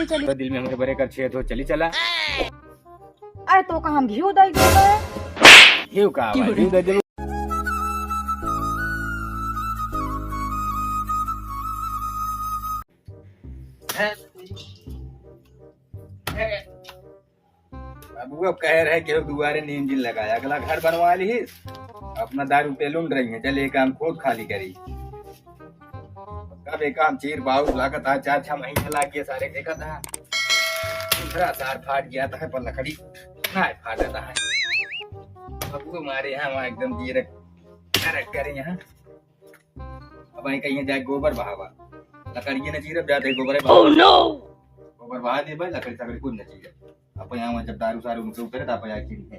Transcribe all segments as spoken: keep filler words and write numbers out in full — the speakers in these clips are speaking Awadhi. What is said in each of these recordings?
चली। तो दिल में हमरे बरे कर छेद हो, चली चला। अरे तो का हम घीव दई देबे? घीव का आवा, घीव दे दे। बाबू अब कहे रहे कि दुआरे नीम जिन लगाया, अगला घर बनवा ली, अपना दारू पे लुंड रही है, चल एक काम खोद खाली करी। कब एक काम चीर बाबू लागत आज चार छह महीने लाग गए सारे देखत है, दूसरा सार फाट गया था पर लकड़ी ना फाटा था। बाबू हमारे यहाँ वहाँ एकदम जीरे करे यहाँ। अब वहीं कहीं जाए गोबर बहावा, लकड़िए न चीरब, जाते गोबर बहावा। Oh no! गोबर बहा दे भाई, लकड़ी सकड़ी कुछ न चीरब। अब यहाँ जब दारू सारू उनके उतरे, तब यहाँ चीरते।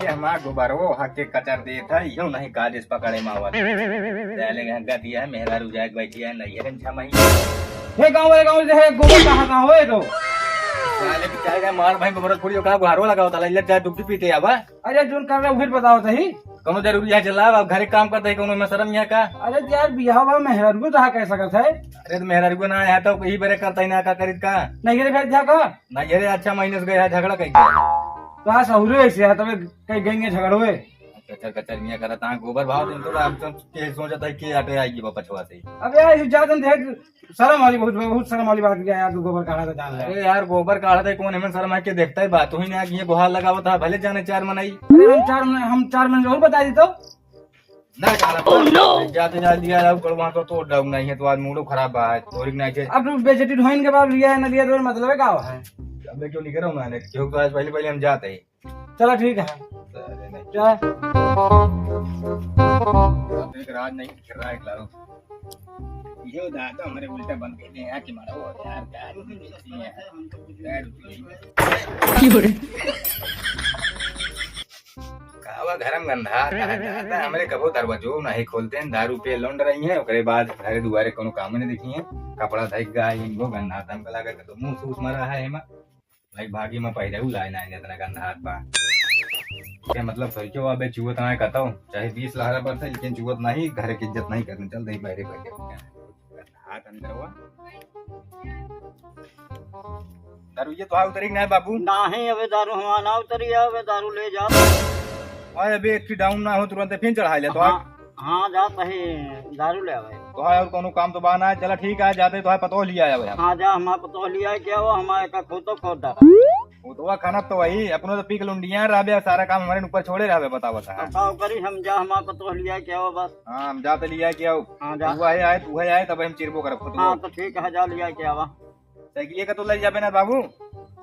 ये हमार गोबरवो हक के कचर देत है, यो नहीं काज इस पकड़े मावत। पहले यहाँ गति है, मेहरारू जाए बैठी है, नहीं है, छह महीने। हे गाँव वाले, गाँव वाले, हे गोबर कहाँ, कहाँ होए तो? साले की क्या है, मार भाई गोबर थोड़ी का गुहारो लगाओ, ताला इल्लत जाए दुख पीते आवा। अरे जोन कर रहा फिर बताओ सही। कौनो जरूरी है चला, अब घरे काम करते है, कौनो में शर्म यहाँ का? अरे तो यार बियाह बा, मेहरारू तो कह सकत है। अरे तो मेहरारू ना आया तो यही बरे करता ही ना का करित का? नहीं रे फिर जा का? ना ये रे, अच्छा महीने से गया झगड़ा कहीं। तो हाँ सहुरे ऐसे है, तबे कहीं गएंगे झगड़ोए। कचर कचर मियाँ करत हाँ, गोबर भाव दिन तो हम सब के सोचत है कि आटे आएगी बा पछवा से। अब यार ये ज्यादा देख शर्म वाली बहुत, बहुत शर्म वाली बात क्या यार, तू गोबर काढ़ा था जान ले। अरे यार गोबर काढ़ा था कौन हमें शर्म है के देखता है बात, तू ही ना कि ये गुहार लगावत है, भले जाने चार मनई। अरे हम चार मन, हम चार मन जरूर बता दी तो। ना काढ़ा। Oh no! जाते जा लिया जाओ, कल वहाँ तो तोड़ डाउन नहीं है, तो आज मूडो खराब बा, तोरी नहीं है। अब तू बेइज्जती ढोइन के बाद लिया है ना लिया तो मतलब है का है? अब मैं क्यों नहीं कर रहा हूँ मैंने, क्यों तो आज पहले पहले हम जाते हैं। चला ठीक है। अरे नहीं। क्या? आप एक राज नहीं खेल रहा है, एक लाओ। ये दादा हमारे उल्टा बन गए थे यहाँ की मारो यार, क्या आदमी बेचती है? क्या रुपये? क्यों रे? कावा घरम गंधा, गंधा, हमरे कबो दरवाजो नहीं खोलते हैं, दारू पे लौंड रही हैं, ओकरे बाद घरे दुआरे कोनो काम नहीं देखी हैं, कपड़ा धइक गा, इनको गंधा, हमका लगा कि तो मुंह सूस मरा है एमा। भाई भागी में पहले उ लाइन आइन इतना गंधात बा। के मतलब सही क्यों अबे चुवत ना कतौ, चाहे बीस लहरा बरसे लेकिन चुवत नहीं, घर की इज्जत नहीं करनी, चल दे बाहरे बैठे। हाथ अंदर हुआ। दारू ये तो उतरी नहीं बाबू। नहीं अबे दारू हमारा ना उतरी है, अबे दारू ले जा। और अबे एक डाउन ना हो तुरंत फिर चढ़ा ले तो हाँ। हाँ, जात ही दारू ले आवे। तोहार और कोनो काम तो बा ना, चला ठीक है, जाते तोहार पतोह लिया आवे हम। हाँ, जा हमार पतोह लिया के आओ, हमार एक खोतो खोद डाला। वो तो वह खाना तो वही, अपनो तो पी के लुंडिया रहबे, सारा काम हमारे ऊपर छोड़े रहबे, बता बता। बताओ करी हम जा हमार पतोह लिया के आओ बस। हाँ, हम जाते लिया के आओ। हाँ, जा। तू है आए, तू है आए, तब हम चिरबो करब खुद हाँ, को। तो ठीक है, जा लिया के आवा। साइकिलिया का तो ले जाबे ना बाबू।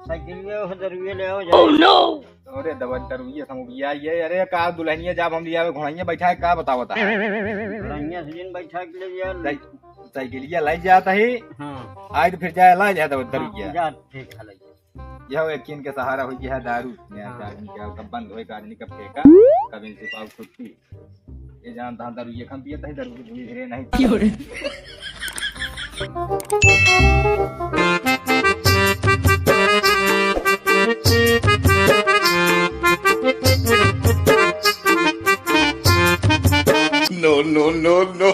साइकिलिया वो जरूरी ले आओ, जा। Oh no! अरे दबन करू ये समझ ये, ये, अरे का दुल्हनिया जाब हम लियावे घोड़ाइया बैठा है, का बतावत है? घोड़ाइया से जिन बैठा के ले जा। साइ-, साइकिलिया ले जाता है। हाँ। आज तो फिर जाए ला जाता है हाँ, दरुइया। जा, ठीक है, ले जा। यह एक चीन के सहारा हुई है दारू। हाँ। आदमी क्या कब बंद होए, आदमी कब फेंका, कब इनसे पाओ छुट्टी। ये जानता हूँ, दारू ये कम पियत है, दारू की धीरे धीरे नहीं। क्यों रे? No, no, no, no।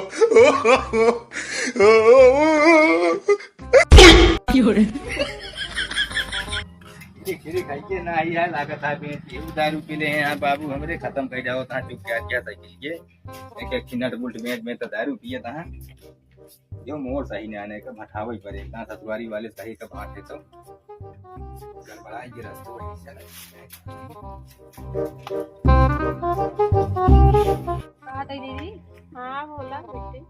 क्यों रे? ये खीरी खाई के ना आई है, लागत है, बे, ये दारू पी ले हैं, हाँ, बाबू, हमरे खत्म कर जाओ, था चुप क्या, क्या साइकिल ये। एक, एक नट बोल्ट में, में तो दारू पिए था। यो मोर सही नहीं आने का, भठावे पड़े, ना ससुरारी वाले सही का बात है तो। गड़बड़ाई के रस्तों वही चला। कहा था दीदी? हाँ, बोला बेटी।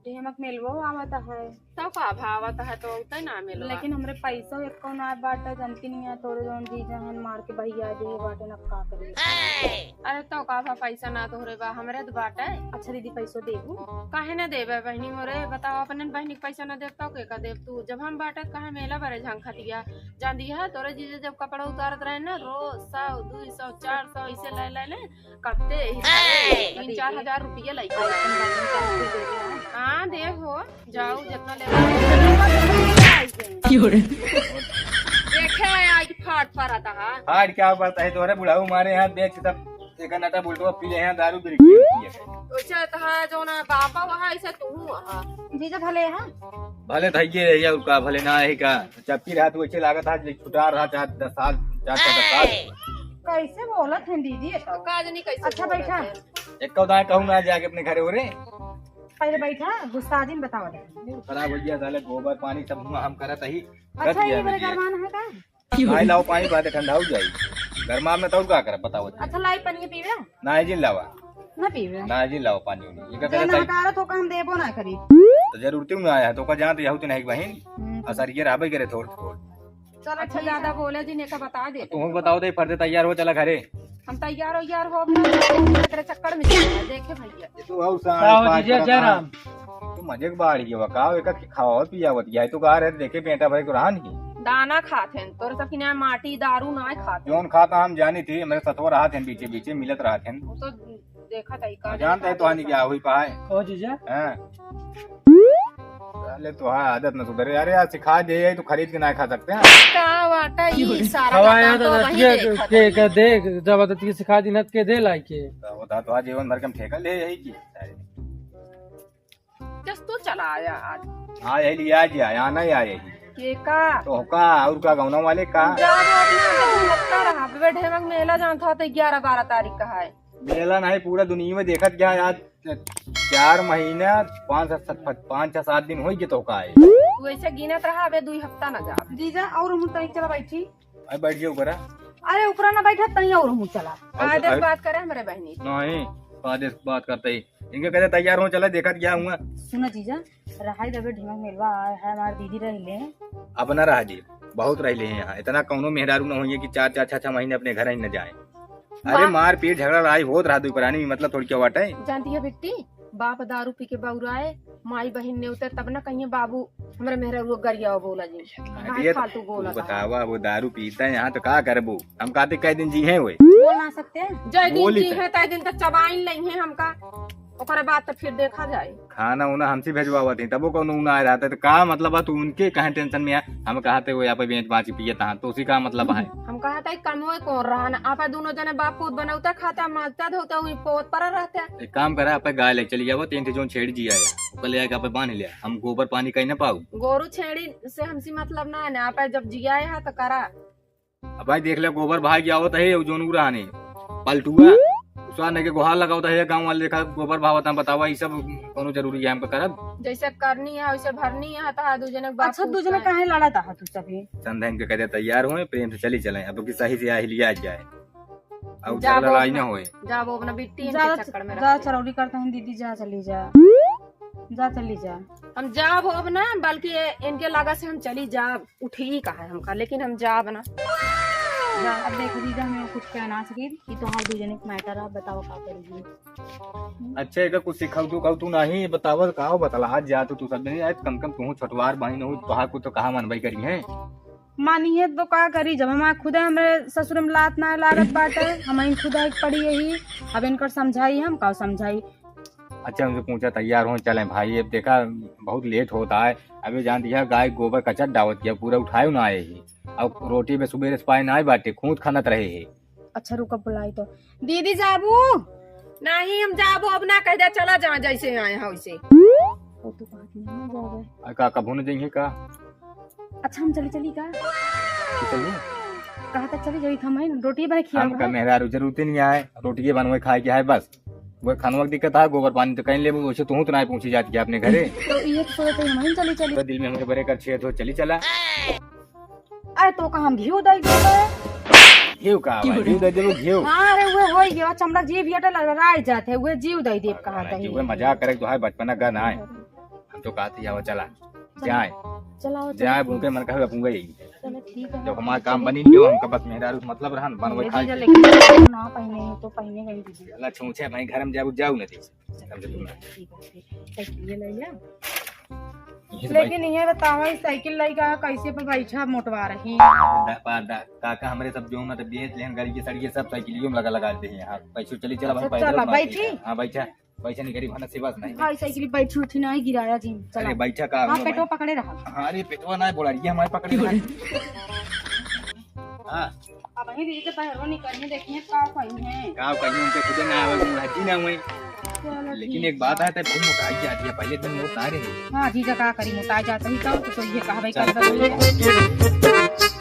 डेमक मेलवो आवत है। तो का भावत है तो उतै ना मिलवा। लेकिन हमरे पैसा एको ना बाटे, जानती नहीं है, तोरे जौन जीजा हन मार के भैया जे बाटे न का करे। अरे तो का भा पैसा ना तोहरे बा, हमरे तो बाटे। अच्छा दीदी पैसो देबू? काहे ना देबे बहिनी मोरे, बताओ अपने बहिनी के पैसा ना देब तो के का देब तू? जब हम बाटे त काहे मेला बरे झांग खतिया? जान दिया तोरे जीजा जब कपड़ा उतारत रहे ना रोज सौ, दू सौ, चार सौ ऐसे ले ले ले। कब ते ही तीन चार हजार रुपया लइके। हाँ, देव हो, जाओ, जितना ले। क्यों रे? देखे, आज फाट फरत हा। फाट क्या बात है, तोरे बुढ़ाऊ मारे हाथ बेच तब एका नटा बुलटवा पी ले हैं दारू बिरकी होती है। ओइसे तहा जौना बापा वहा, ऐसे तू वहा। जीजा भले हैं? भले धइये रहिया, और का भले ना है का? चप्पी रहा तो वैसे लागत है, छुटा रहा चार दस साल, चार चार दस साल। कैसे बोलत हैं दीदी ये तो? का जानी कैसे अच्छा, बोलत बैठा। हैं। एक कौदा कहूँ ना जाके अपने घरे हो रे। पहले बैठा, गुस्सा दिन बतावा दे। खराब हो गया, साले गोबर पानी सब हुआ हम करत ही। अच्छा, ये मेरे गरमान है का? भाई लाओ पानी, बात ठंडा हो जाई। गरमा में तो और का करब, बताओ। अच्छा, लाई पानी पीवे? ना जी लावा। ना पीवे? ना जी लावा पानी उनी। ये का जे कहता ना है? हकारा तो का हम देबो ना करी। तो जरूरत ही ना आया, तो का जानत यहू तो नहीं बहिन। हम्म। असर ये रहबे करे थोड़ थोड़। चल, अच्छा, अच्छा, ज्यादा बोले जी, ने का बता दे। तुम बताओ दे, फर्दे तैयार हो, चला घरे। हम तैयार हो, यार हो, अपना तेरे चक्कर में चल रहा है, देखे भैया। ये तो और का हो साढ़े पाँच जीजा, करत जय है। राम। तू मजे के बाढ़ गया, का एका के खावा पियावत, यही तो गा रहे, देखे बेटा भाई को रहा नहीं। दाना खात हैं, तोरे सब की ना माटी दारू ना खात हैं। जौन खाता हम जानी थी, मेरे सतवा रहा थे बीचे बीचे मिलत रहा थे। वो तो देखा था, का जानते हैं तो हानि क्या हुई पाए। ओ जीजा। हाँ। साले तो हाँ, आदत न सुधरे। अरे यार, सिखा दे, यही तो खरीद के ना खा सकते हैं। का वाटा ई सारा खवा काम यहाँ तो तो वहीं अतिया देखा के, था। के देख, जब अतिया सिखा दी न के दे लाई के। तो बता तो आज जीवन भर के हम ठेका ले यही की। जस तू चला आया आज। हाँ, यही लिया आज आया, आना ही आया ही। के का? तो का, और का गौना वाले का? जा वो अपना हफ्ता रहा, बे ढेमक मेला जानत हो तो ग्यारह बारह तारीख का है। मेला नहीं, पूरा दुनिया में देखत गया आज, चार महीना, पाँच छह, सात, पाँच छह सात दिन होई गए तो का है। तू ऐसे गिनत रहा, अबे दुई हफ्ता ना जा। जीजा, और हम तनी चला बैठी। अरे बैठ जाओ करा। अरे ऊपरा ना बैठा, तनी और हम चला। और आदेश अरे बात करे हमरे बहनी। नहीं, आदेश बात करते ही। इनके कहते तैयार हो, चला देखत गया हुआ। सुना जीजा, रहाई दबे ढिमक मेलवा आए है, हमार दीदी रह ले। अब ना रहा जी, बहुत रह ले हैं यहाँ। इतना कौनो मेहरारू न होइए कि चार चार छह छह महीने अपने घर ही न जाए। अरे बा- मारपीट झगड़ा लड़ाई होत रहा दुई प्राणी में, मतलब थोड़ी क्या बात है। जानती है बिट्टी, बाप दारू पी के बौराए, माई बहिन नेवते तब ना कहिए बाबू हमरे मेहरारू गरिया बोला जी। अरे भाई ये फालतू बोला तू था। बतावा, वो दारू पीता है यहाँ तो का करबू? हम कहते कई दिन जी हैं वो। बोल ना सकते हैं। जय दिन बोली जी तो। है, तय दिन तो चबाइन नहीं है हमका। ओकरे बाद तो फिर देखा जाए। खाना उना हमसे भेजवावत ही, तबो कौनो उना आए रहता है, तो का मतलब है तू उनके कहे टेंशन में है? हम कहते वो यहाँ पे बेच बाच के पिए तहाँ, तो उसी का मतलब है? हम कहते कमवे कौन रहा ना, आप दोनों जने बाप पूत बनौता खाता, माजता धोता, वही पोत पर रहता। एक काम करा, आप गाय ले चली जाओ, तीन ठे जोन छेड़ी जी आया, ओकर ले आके आप बांध लिया, हम गोबर पानी कहीं ना पाऊ। गोरू छेड़ी से हमसे मतलब ना है ना, आप जब जिया है तो करा। अब भाई देख ले, गोबर भाग गया होता है, जोन उ रहा नहीं, पलटुआ, उसका नहीं के गुहार लगा होता है, गाँव वाले देखा गोबर भावत हम बतावा, ये सब कौनो जरूरी है हमका करब? जैसे करनी है वैसे भरनी है, तो दू जने के बाप अच्छा, पूत दू जने का है। काहे लड़ा था तू सभी? संध्या इनके कहते तैयार होए, प्रेम से चली चले, अब की सही से आही लिया जाए, अब जा झगड़ा लड़ाई ना होए। जा वो अपना बिट्टी इनके ज्यादा चक्कर में ज्यादा रह चरौरी करता है दीदी, जा चली जा, जा चली जा। हम जाब अब ना, बल्कि ये इनके लगा से हम चली जाब। उठी का है हमका, लेकिन हम जाब ना। जा, अब देखो जीजा, हमें कुछ कहना चाहिए कि तोहार दू जने के मैटर है, बताओ का करेगी। अच्छा, एकर कुछ सिखाऊ तू, कहू तू नहीं बतावत का हो, बतला जा तू, तू सब नहीं आए, कम कम तू छोटवार बहिन हो, तोहार कुछ तो कहा मनबई करी है। मानी है तो का करी, जब हमार खुदा हमरे ससुर में लात ना लागत बाटे, हम खुदा एक पड़ी यही। अब इनकर समझाई, हम का समझाई। अच्छा, उनसे पूछा, तैयार हो, चलें भाई। अब देखा, बहुत लेट होता है। अबे जान दिया, गाय गोबर कचर डावत किया, पूरा उठाए ना आए ही। अब रोटी में सुबेरे से पाए ना आए बाटे, खूंद खनत रहे ही। अच्छा, रुका, बुलाई तो। दीदी जाबू? नहीं, हम जाबू अब ना, कह दे, चला जा, जैसे आए हैं वैसे। वो तो बात नहीं है, जाबे। आ, का, कभू न जइहे का? अच्छा, हम चली, चली का? तू चलबू? कहाँ तक चली जाई? हम है ना, रोटी बने खिया हमका बा। मेहरारू जरूरत ही नहीं आए, रोटिए बनवे खाए के है बस। वो खानवा के दिक्कत है, गोबर पानी तो कहीं लेबू, वैसे तू तो ना पहुँची जाती है अपने घरे। तो ये तो सोचते हम ही चली, चली। तो दिल में हमरे बड़े कर छेद हो, चली चला। अरे तो का हम घीव दई देबे? घीव का बा? घीव दे देबू, घीव। हाँ, अरे वो होई गया, चमड़ा जीभ ये लड़ाई जात है, वो जीव दई देब कहा था। जीव मजाक करे तो है, बचपना का ना है। हम तो कहते जाओ, चला। जाए। चलाओ, चलो, जाए, ठीक। उनके मन का हुआ, पूंगा यही। चलो, ठीक है। जब हमारा काम बनी लियो, हमका बस मेहरारू से मतलब रहन, बनवे ये खाए जीजा के। लेकिन ना पहने हैं, तो पहने गई दीदी। चला, छूछे भाई, घर में जाबू, जाऊ ना दे। समझ लो ना। ठीक है, ठीक है। साइकिल ले ले। ये तो लेकिन भाई ये बताओ, ई साइकिल लइका कैसे पे बैठा मोटवा रही? दा-, पा-, दा-, काका हमरे सब जो मतलब बेच लेहन, गाड़ी के सड़िए सब साइकिलियों में लगा, लगा दे हैं। हाँ, पैसों चली, चला भाई, अच्छा, पैदल चला, मार बैठी? के। हाँ, बैठा। पैसा नहीं, गरीब है, नसीब से नहीं। भाई, साइकिल बैठी उठी नहीं गिराया जी, चला। अरे, बैठा का, हाँ, हम पेटवा भाई। पकड़े रहा। हाँ, अरे, पेटवा ना बोला, ये हमारे पकड़े रहा। हाँ। अब वहीं दीदी के बहरो निकलने देखिए का कहीं है। का कहीं उनके खुदे ना आवे, वो हजी ना हुए। चलो लेकिन ठीक एक बात बा। है, तो बहुत मोटाई जाती है, पहले दिन मोटा रहे। हाँ जीजा, का करी, मोटा जाता ही तो, तो ये कहबे चल। कर दो।